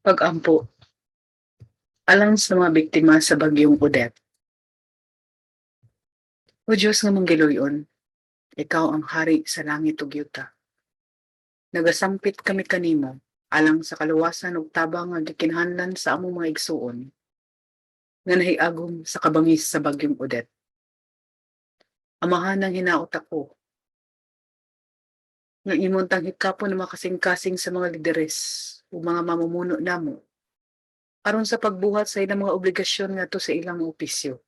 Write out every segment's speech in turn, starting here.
Pag-ampo alang sa mga biktima sa Bagyong Odette. O Diyos nga manggiluyon, ikaw ang hari sa langit ug yuta. Nagasampit kami kanimo alang sa kaluwasan ug tabang nga gikinahanglan sa among mga igsuon nga nahiagom sa kabangis sa Bagyong Odette. Amahan, nanghinaot ako nga imong hikapon ang makasing-kasing sa mga lideres ug mga mamumuno namo aron sa pagbuhat sa ilang mga obligasyon ngadto sa ilang opisyo,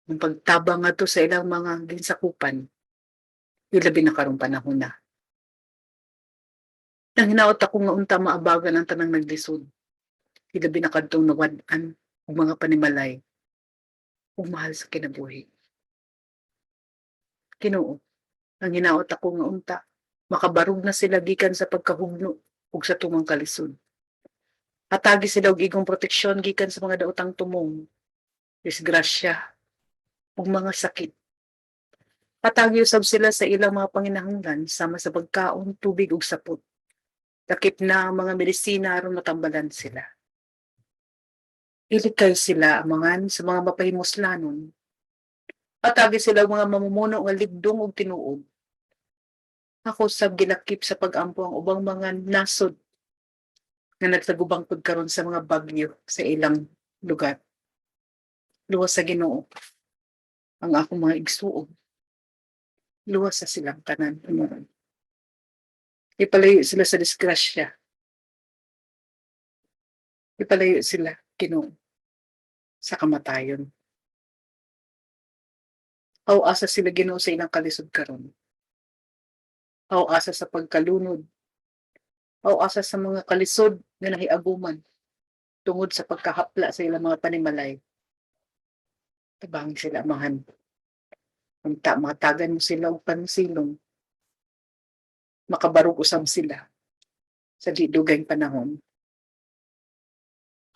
ang pagtabang ngadto sa ilang mga ginsakupan, ilabi na karong panahon na. Nanghinaot ako nga unta maabagan ang tanang naglisod, ilabi na kadtong nawad-an og mga panimalay ug mahal sa kinabuhi. Ginoo, nanghinaot ako nga unta makabarog na sila gikan sa pagkahugno ug sa tumang kalisod. Hatagi sila og igong proteksyon gikan sa mga daotang tumong, disgrasya, ug mga sakit. Hatagi usab sila sa ilang mga panginahanglan sama sa pagkaon, tubig ug sapot. Lakip na ang mga medisina aron matambalan sila. Ilikay sila, Amahan, sa mga mapahimuslanon. Hatagi sila og mga mamumuno nga ligdong ug tinuod. Ako sab gilakip sa pag-ampo ang ubang mga nasod nga nagtagubangkod karon sa mga bagyo sa ilang lugar. Luwasa, Ginoo, ang akong mga igsuon. Luwasa silang tanan. Ipalayo sila sa disgrasya. Ipalayo sila, Ginoo, sa kamatayon. Aw-asa sila, Ginoo, sa ilang kalisod karon. Aw-asa sa pagkalunod. Aw-asa sa mga kalisod nga nahiaguman tungod sa pagkahapla sa ilang mga panimalay. Tabangi sila, Amahan. Unta mahatagan mo sila og pansilong. Makabarog usab sila sa di dugayng panahon.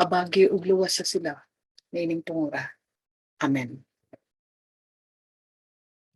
Abagi ug luwasa sila niining tungura. Amen.